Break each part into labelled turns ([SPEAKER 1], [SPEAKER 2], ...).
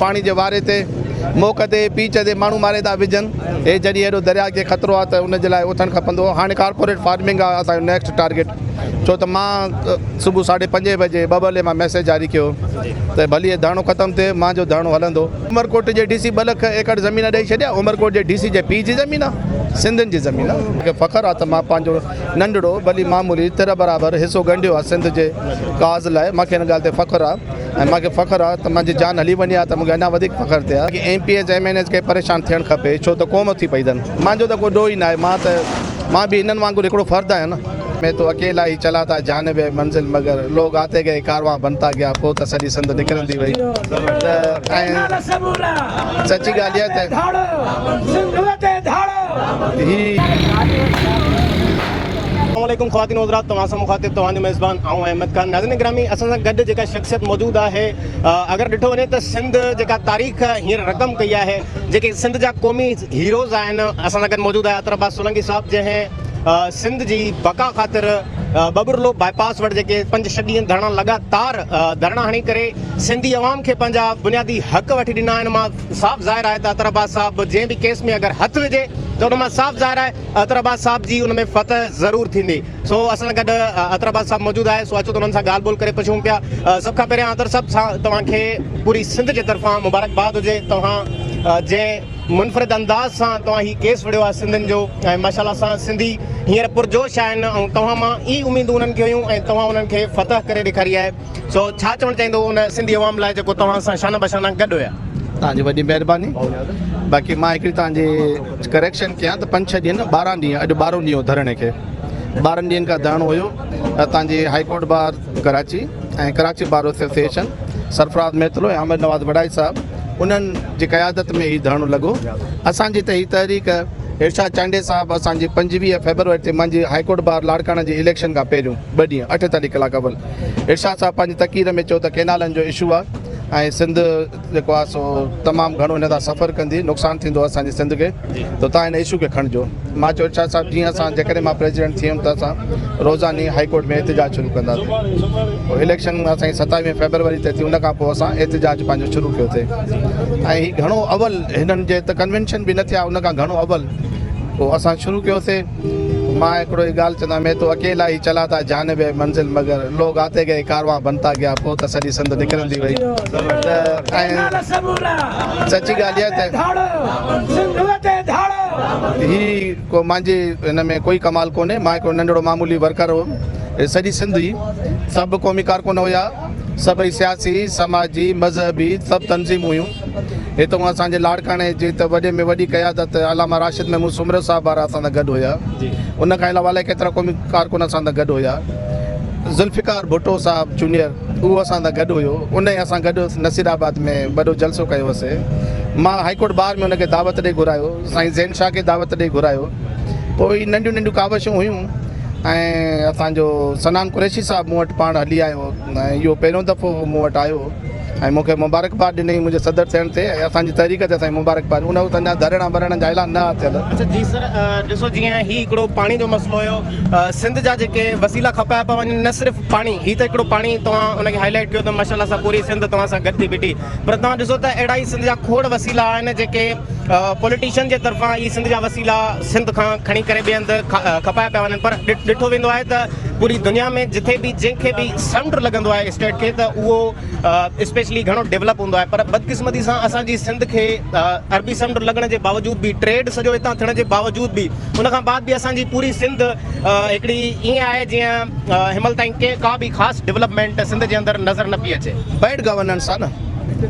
[SPEAKER 1] پاڻي جي واري تي، موڪ تي، پيچ تي ماڻهو ماري ٿا وجهن. هي جڏهن ايڏو درياء کي خطرو آهي ته ان جي لاء اٿڻ کپندو هو. هاڻي ڪارپوريٽ فارمنگ آهي اسان جو نيڪسٽ ٽارگيٽ. ڇو ته مان صبح ساڍي پنجين بجي ٻٻرلي مان ميسيج جاري ڪيو ته ڀلي هي ڌرڻو ختم ٿئي مان جو ڌرڻو هلندو. عمرڪوٽ جي ڊي سي ٻه لک ايڪڙ زمين ڏئي ڇڏيا. عمرڪوٽ جي ڊي سي جي پيء جي زمين آهي، سنڌين جي زمين آهي. مون کي فخر آهي ته مان پنهنجو ننڍڙو ڀلي معمولي تر برابر حصو ڳنڍيو آهي سنڌ جي ڪاز لاء. مان کي ان ڳالهه تي فخر آهي. ۽ مان کي فخر آ ته مانجي جان هلي وڃي ها ته مونکي اڃا وڌيڪ فخر ٿئي ها. M P As M N As کي پريشان ٿيڻ کپي ڇو ته قوم ٿي پئي اٿن. مانجو ته ڪو ڏوهه ئي ناهي مان ته مان به هنن وانگر هڪڙو فرد آهيان نه. مين تو اڪيلا هي چلا ٿا جانب منزل مگر لوگ آتي گئي ڪاروان بنتا گيا پوء ته سڄي سنڌ نڪرندي وئي ته ۽ سچي ڳالهه اها ته هي.
[SPEAKER 2] السلام عليڪم خواتين و حضرات توهان سان مخاطب توهان جو ميزبان آئون احمد خان ناظرين گرامي اسان سان گڏ جيڪا شخصيت موجود آهي اگر ڏٺو وڃي ته سنڌ جيڪا تاريخ هينئر رقم ڪئي آهي جيڪي سنڌ جا قومي هيروز آهن اسان سان گڏ موجود آهي اطهر عباس سولنگي صاحب جنهن سنڌ جي بقا خاطر ٻٻرلو باء پاس وٽ جيڪي پنج ڇهه ڏينهن ڌرڻا لڳاتار ڌرڻا هڻي ڪري سنڌي عوام کي پنهنجا بنيادي حق وٺي ڏنا آهن مان صاف ظاهر آهي ته اطهر عباس صاحب جنهن به ڪيس ۾ اگر هٿ وجهي ته ان مان صاف ظاهر آهي اطهر عباس صاحب جي ان ۾ فتح ضرور ٿيندي سو اسان سان گڏ اطهر عباس صاحب موجود آهي سو اچو ته انهن سان ڳالهه ٻولهه ڪري پڇون پيا سڀ کان پهريان اطهر صاحب سان توهان کي پوري سنڌ جي طرفان مبارڪباد هجي توهان جنهن منفرد انداز سان توهان هي ڪيس وڙهيو آهي سنڌين جو ۽ ماشاء الله سان سنڌي هينئر پرجوش آهن ۽ توهان مان ئي اميدون انهن کي هيون ۽ توهان انهن کي فتح ڪري ڏيکاري آهي سو ڇا چوڻ چاهيندو ان سنڌي عوام لاء جيڪو توهان سان شانه بشانه گڏ هيا.
[SPEAKER 1] توهان جي وڏي مهرباني باقي مان هڪڙي توهان جي ڪريڪشن ڪيان ته پنج ڇهه ڏينهن نه 12 ڏينهن اڄ ٻارهون ڏينهن هو ڌرڻي کي 12 ڏينهن کان ڌرڻو هيو اتان جي high court bar Karachi ۽ Karachi bar association Sarfraz Mitlo ۽ Ahmed Nawaz Warraich صاحب انهن جي قيادت ۾ هي ڌرڻو لڳو اسان جي ته هي تحريڪ ارشاد چانڊيي صاحب اسان جي 25 فيبروري تي منهنجي هائي ڪورٽ بار لاڙڪاڻي جي اليڪشن کان پهريون ٻه ڏينهن 48 ڪلاڪ اول ارشاد صاحب پنهنجي تقرير ۾ چيو ته ڪينالن جو اشو آهي ۽ سنڌ جيڪو آهي سو تمام گهڻو هن تان سفر ڪندي نقصان ٿيندو اسان جي سنڌ کي ته تان هن اشو کي کڻجو مان چيو ارشاد صاحب جيئن اسان جيڪڏهن مان پريزيڊنٽ ٿي ويم ته اسان روزاني هائي ڪورٽ ۾ احتجاج شروع ڪنداسين پوء اليڪشن اسان جي 27 فيبروري تي ٿي ان کان پوء اسان احتجاج پنهنجو شروع ڪيو ٿي ۽ هي گهڻو اول هنن جي ته ڪنوينشن به نه ٿيا ان کان گهڻو اول پوء اسان شروع ڪيوسي مان هڪڙو هي ڳالهه چوندو آهيان مين تو اڪيلا هي چلا ٿا جانب منزل مگر لوگ آتي گئي ڪاروان بنتا گيا پوء ته سڄي سنڌ نڪرندي وئي ته ۽ سچي ڳالهه اها ته هي ڪو مانجي هن ۾ ڪوئي ڪمال ڪونهي مان هڪڙو ننڍڙو معمولي ورڪر هوم سڄي سنڌ هئي سڀ قومي ڪارڪن هيا سڀئي سياسي سماجي مذهبي سڀ تنظيمون هيون هتئون اسان جي لاڙڪاڻي جي ته وڏي ۾ وڏي قيادت علامه راشد محمود سومرو صاحب وارا اسان سان گڏ هيا. ان کان علاوه الائي ڪيترا قومي ڪارڪن اسان سان گڏ هيا. ذوالفقار ڀٽو صاحب جونيئر اهو اسان سان گڏ هيو. ان ۽ اسان گڏ نصير آباد ۾ وڏو جلسو ڪيو هوسي. مان هائي ڪورٽ بار ۾ ان کي دعوت ڏئي گهرايو. سائين زين شاهه کي دعوت ڏئي گهرايو. پوء هي ننڍيون ننڍيون ڪاوشون هيون ۽ اسان جو صنعان قريشي صاحب مون وٽ پاڻ هلي آيو ۽ اهو پهريون دفعو مون وٽ آيو. ۽ مون کي مبارڪباد ڏني منهنجي صدر ٿيڻ تي ۽ اسان جي تحريڪ تي اسان کي مبارڪباد ان وقت اڃا ڌرڻا ورڻن جا اعلان نه ها ٿيل.
[SPEAKER 2] اڇا جي سر ڏسو جيئن هي هڪڙو پاڻي جو مسئلو هيو سنڌ جا جيڪي وسيلا کپايا پيا وڃن نه صرف پاڻي هي ته هڪڙو پاڻي توهان ان کي هائي لائيٽ ڪيو ته ماشاء الله سان پوري سنڌ توهان سان گڏ ٿي بيٺي پر توهان ڏسو ته اهڙا ئي سنڌ جا کوڙ وسيلا آهن جيڪي پوليٽيشن جي طرفان اهي سنڌ جا وسيلا سنڌ کان کڻي ڪري ٻئي هنڌ کپايا پيا وڃن پر ڏٺو ويندو آهي ته پوري دنيا ۾ جٿي به جنهن کي به سمنڊ لڳندو آهي اسٽيٽ کي ته اهو اسپيشلي گهڻو ڊيولپ هوندو آهي پر بدقسمتي سان اسان جي سنڌ کي عربي سمنڊ لڳڻ جي باوجود به ٽريڊ سڄو هتان ٿيڻ جي باوجود به ان کان بعد به اسان جي پوري سنڌ هڪڙي ائين آهي جيئن هن مهل تائين ڪا به خاص ڊيولپمينٽ سنڌ جي اندر نظر نه پئي اچي.
[SPEAKER 1] بيڊ گورننس آهي نه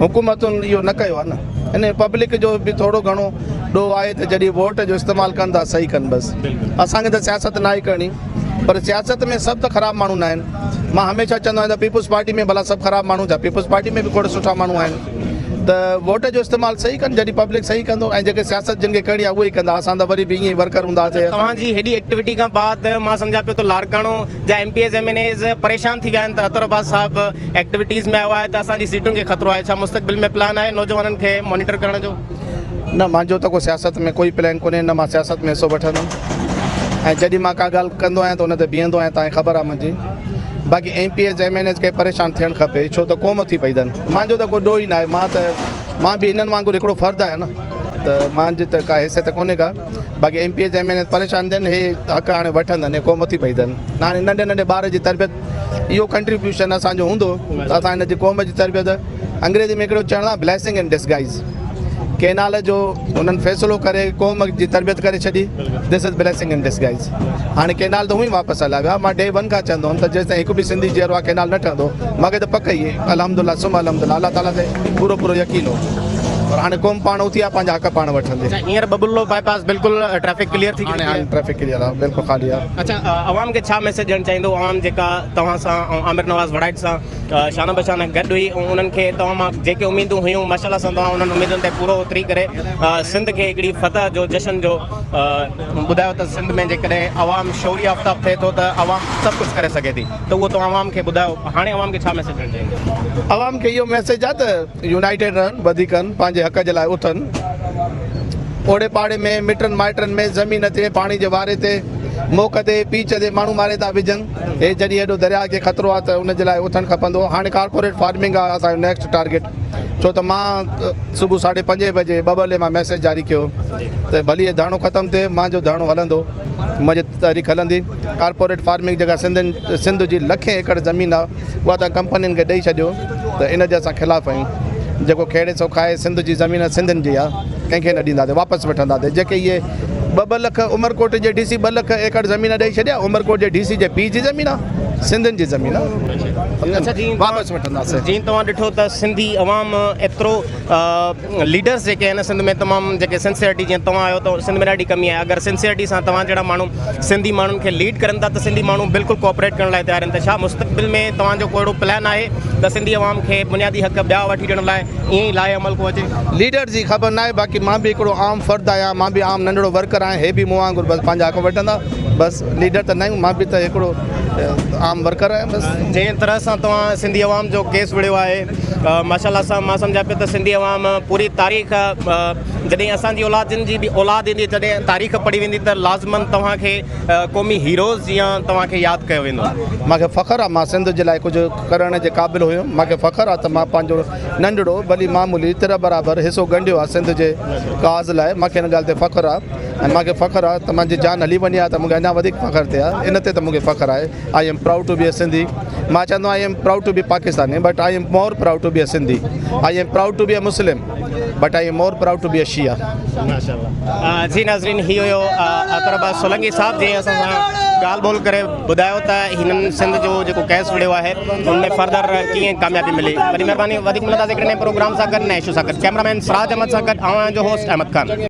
[SPEAKER 1] حڪومتن اهو نه ڪيو آهي نه. ان پبلڪ جو به ٿورو گهڻو ڏوهه آهي ته جڏهن ووٽ جو استعمال ڪن ٿا صحيح ڪن بس اسان کي ته سياست ناهي ڪرڻي پر سياست ۾ سڀ ته خراب ماڻهو ناهن مان هميشه چوندو آهيان ته پيپلز پارٽي ۾ ڀلا سڀ خراب ماڻهو ڇا پيپلز پارٽي ۾ به کوڙ سٺا ماڻهو آهن ته ووٽ جو استعمال صحيح ڪن جڏهن پبلڪ صحيح ڪندو ۽ جيڪي سياست جن کي ڪرڻي آهي اهي ئي ڪندا اسان ته وري به ائين ئي ورڪر هونداسين.
[SPEAKER 2] توهان جي هيڏي ايڪٽيوٽي کان بعد مان سمجهان پيو ته لاڙڪاڻو جا M P As M N As پريشان ٿي ويا آهن ته اطهر عباس صاحب ايڪٽيوٽيز ۾ آيو آهي ته اسان جي سيٽن کي خطرو آهي ڇا مستقبل ۾ پلان آهي نوجوانن کي مانيٽر ڪرڻ جو؟
[SPEAKER 1] نه مانجو ته ڪو سياست ۾ ڪوئي پلان ڪونهي نه مان سياست ۾ حصو وٺندم ۽ جڏهن مان ڪا ڳالهه ڪندو آهيان ته ان تي بيهندو آهيان توهان کي خبر آهي منهنجي باقي M P As M N As کي پريشان ٿيڻ کپي ڇو ته قوم ٿي پئي اٿن مانجو ته ڪو ڏوهه ئي ناهي مان ته. مان به انهن وانگر هڪڙو فرد آهيان نه ته مان جي ته ڪا حيثيت ڪونهي ڪا باقي M P As M N As پريشان ٿين هي حق هاڻي وٺندن هي قوم اٿي پئي اٿن نه هاڻي ننڍي ننڍي ٻار جي تربيت اهو ڪنٽريبيوشن اسان جو هوندو ته اسان هن جي قوم جي تربيت انگريزي ۾ هڪڙو چوڻ آهي بليسنگ ان ڊسگائز ڪينال جو انهن فيصلو ڪري قوم جي تربيت ڪري ڇڏي this is blessing in disguise هاڻي ڪينال ته هونئن واپس هليا ويا مان ڊي ون کان چوندو هوم ته جيستائين هڪ به سنڌي جيئرو آهي ڪينال نه ٺهندو مان کي ته پڪ ئي الحمد لله ثم الحمد لله الله تعالي تي پورو پورو يقين هو پر هاڻي قوم پاڻ اٿي آهي پنهنجا حق پاڻ وٺندي.
[SPEAKER 2] اڇا هينئر ٻٻرلو باء پاس بلڪل ٽريفڪ ڪليئر ٿي
[SPEAKER 1] هاڻي هاڻي ٽريفڪ ڪليئر آهي بلڪل خالي آهي.
[SPEAKER 2] اڇا عوام کي ڇا ميسيج ڏيڻ چاهيندو عوام جيڪا توهان سان ۽ عامر نواز وڙائچ سان شانه بشانه گڏ هئي ۽ انهن کي توهان مان جيڪي اميدون هيون ماشاء الله سان توهان انهن اميدن تي پورو اتري ڪري سنڌ کي هڪڙي فتح جو جشن جو ٻڌايو ته سنڌ ۾ جيڪڏهن عوام شعوري آفتاب ٿئي ٿو ته عوام سڀ ڪجهه ڪري سگهي ٿي ته اهو توهان عوام کي ٻڌايو هاڻي عوام کي ڇا ميسيج ڏيڻ چاهيندو؟
[SPEAKER 1] عوام کي اهو ميسيج آهي ته يونائيٽيڊ رهن ٻڌي ڪن پنهنجي حق جي لاء اٿن اوڙي پاڙي ۾ مٽن مائٽن ۾ زمين تي پاڻي جي واري تي موڪ تي پيچ تي ماڻهو ماري ٿا وجهن هي جڏهن ايڏو درياء کي خطرو آهي ته ان جي لاء اٿڻ کپندو هاڻي ڪارپوريٽ فارمنگ آهي اسان جو نيڪسٽ ٽارگيٽ ڇو ته مان صبح ساڍي پنجين بجي ٻٻرلي مان ميسيج جاري ڪيو ته ڀلي هي ڌرڻو ختم ٿئي مانجو ڌرڻو هلندو منهنجي تحريڪ هلندي ڪارپوريٽ فارمنگ جيڪا سنڌين سنڌ جي لکين ايڪڙ زمين آهي اها توهان ڪمپنين کي ڏئي ڇڏيو ته ان جي اسان خلاف آهيون جيڪو کيڙي سو کائي سنڌ جي زمين سنڌين جي آهي ڪنهن کي نه ڏينداسين واپس وٺنداسين جيڪي اهي ٻه ٻه لک عمرڪوٽ جي ڊي سي ٻه لک ايڪڙ زمين ڏئي ڇڏيا عمرڪوٽ جي ڊي سي جي پيء جي زمين آهي سنڌين جي زمين آهي واپس وٺنداسين.
[SPEAKER 2] جيئن توهان ڏٺو ته سنڌي عوام ايترو ليڊرز جيڪي آهن سنڌ ۾ تمام جيڪي سنسيئرٽي جيئن توهان آهيو ته سنڌ ۾ ڏاڍي ڪمي آهي اگر سنسيئرٽي سان توهان جهڙا ماڻهو سنڌي ماڻهن کي ليڊ ڪرن ٿا ته سنڌي ماڻهو بلڪل ڪوآپريٽ ڪرڻ لاء تيار آهن ته ڇا مستقبل ۾ توهان جو ڪو اهڙو پلان آهي ته سنڌي عوام کي بنيادي حق ٻيا وٺي ڏيڻ لاء ائين ئي لاء عمل ڪو اچي؟
[SPEAKER 1] ليڊر جي خبر ناهي باقي مان به هڪڙو عام فرد آهيان مان به عام ننڍڙو ورڪر آهيان هي به مون وانگر بس پنهنجا حق وٺندا بس ليڊر ته ناهيون مان به ته هڪڙو عام ورڪر آهيان بس.
[SPEAKER 2] جنهن طرح سان توهان سنڌي عوام جو ڪيس وڙهيو آهي ماشاء الله سان مان سمجهان پيو ته سنڌي عوام پوري تاريخ جڏهن اسان جي اولادن جي به اولاد ايندي تڏهن تاريخ پڙهي ويندي ته لازمن توهان کي قومي هيروز جيان توهان کي ياد ڪيو ويندو.
[SPEAKER 1] مان کي فخر آ مان سنڌ جي لاء ڪجهه ڪرڻ جي قابل هيم مان کي فخر آ ته مان پنهنجو ننڍڙو ڀلي معمولي تر برابر حصو ڳنڍيو آ سنڌ جي ڪاز لاء مان کي ان ڳالهه تي فخر آ ۽ مان کي فخر آ ته منهنجي جان هلي وڃي ها ته مون کي اڃا وڌيڪ فخر ٿئي ها ان تي ته مون کي فخر آهي I am proud to be a Sindhi مان چوندو I am proud to be Pakistani but I am more proud to be a Sindhi I am proud to be a Muslim but I am more proud to be a Shia.
[SPEAKER 2] ماشاءالله جي ناظرين هي هيو اطهر عباس سولنگي صاحب جنهن اسان سان ڳالهه ٻولهه ڪري ٻڌايو ته هنن سنڌ جو جيڪو ڪيس وڙهيو آهي ان ۾ فردر ڪيئن ڪاميابي ملي وڏي مهرباني وڌيڪ ملنداسين هڪڙي نئين پروگرام سان گڏ نئين اشو سان گڏ ڪئميرا مين سراج احمد سان گڏ آئون آهيان جو هوسٽ احمد خان.